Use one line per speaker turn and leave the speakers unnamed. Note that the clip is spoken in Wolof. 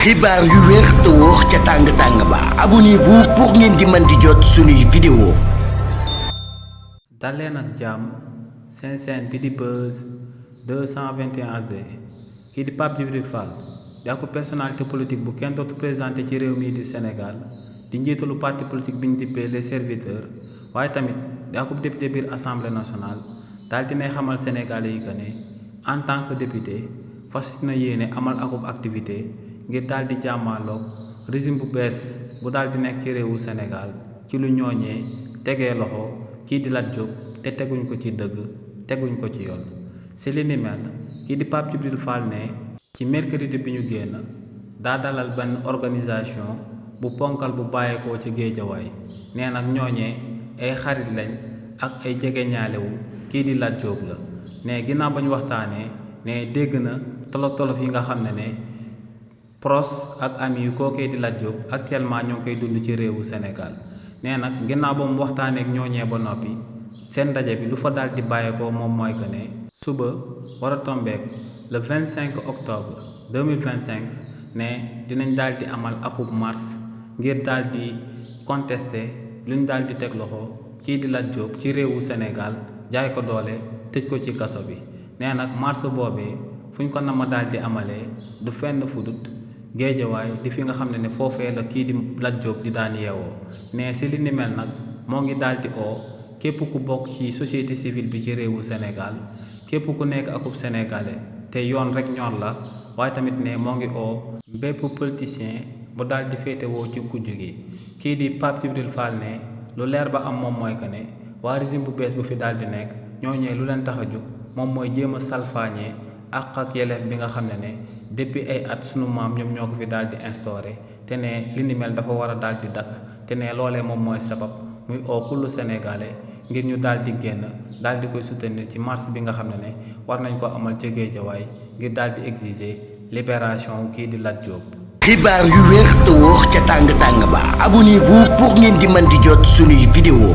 xibaar yu wér te wóor ca tàng ba abonnez-vous pour ngeen di mën di jot suñuy vidéo.
daleen ak jàmm seen chaîne bi di Buzz 221 HD kii di Pape Djibril Fall di ak personnalité politique bu kenn dootu présenté ci réew mii di Sénégal di njiitalu parti politique bi ñu dippee les serviteurs waaye tamit di ak député biir assemblée nationale daal dinay xamal Sénégalais yi que ne en tant que député fas na yéene amal akub activité ngir daal di jàmmaaloog régime bu bees bu daal di nekk ci réewu Sénégal ci lu ñooñee tegee loxo kii di Lat Diop te teguñ ko ci dëgg teguñ ko ci yoon si li ni mel kii di Pape Djibril Fall ne ci mercredi bi ñu génn daa dalal benn organisation bu ponkal bu bàyyeekoo ci Géejawaay nee nag ñooñee ay xarit lañ ak ay jegeñaalewu kii di Lat Diop la ne ginnaaw ba ñu waxtaanee ne dégg na tolof-tolof yi nga xam ne pros ak ami yu kookee di Lat Diop actuellement ñoo ngi koy dund ci réewu Sénégal nee nag ginnaaw ba mu waxtaanee ak ñooñee ba noppi seen ndaje bi lu fa daal di bàyyeekoo moom mooy que ne suba war a tombeek le 25 octobre 2025 ne dinañ daal di amal akub mars ngir daal di contester luñ daal di teg loxo kii di Lat Diop ci réewu Sénégal jaay ko doole tëj ko ci kaso bi nee nag mars boobee fu ñu ko nama daal di amalee du fenn fudut Géejawaay di fi nga xam ne foofee la kii di Lat Diop di daan yeewoo ne si li ni mel nag moo ngi daal di oo képp ku bokk ci société civile bi ci réewu Sénégal képp ku nekk akub sénégalais te yoon rek ñor la waaye tamit ne moo ngi oo bépp politicien bu daal di féetewoo ci kujj gi kii di Pape Djibril Fall ne lu leer ba am moom mooy que ne waa régime bu bees bu fi daal di nekk ñooñee lu leen tax a jóg moom mooy jéem a salfaañee àq ak yelleef bi nga xam ne depuis ay at sunu maam ñoom ñoo ko fi daal di instauré te ne li ni mel dafa war a daal di dakk te ne loolee moom mooy sabab muy oo kullu sénégalais ngir ñu daal di génn daal di koy soutenir ci marche bi nga xam ne war nañ ko amal ca Géejawaay ngir daal di exiger libération kii di Lat Diop.
xibaar yu wér te wóor ca tàng ba abonnez-vous pour ngeen di mën di jot suñuy vidéo.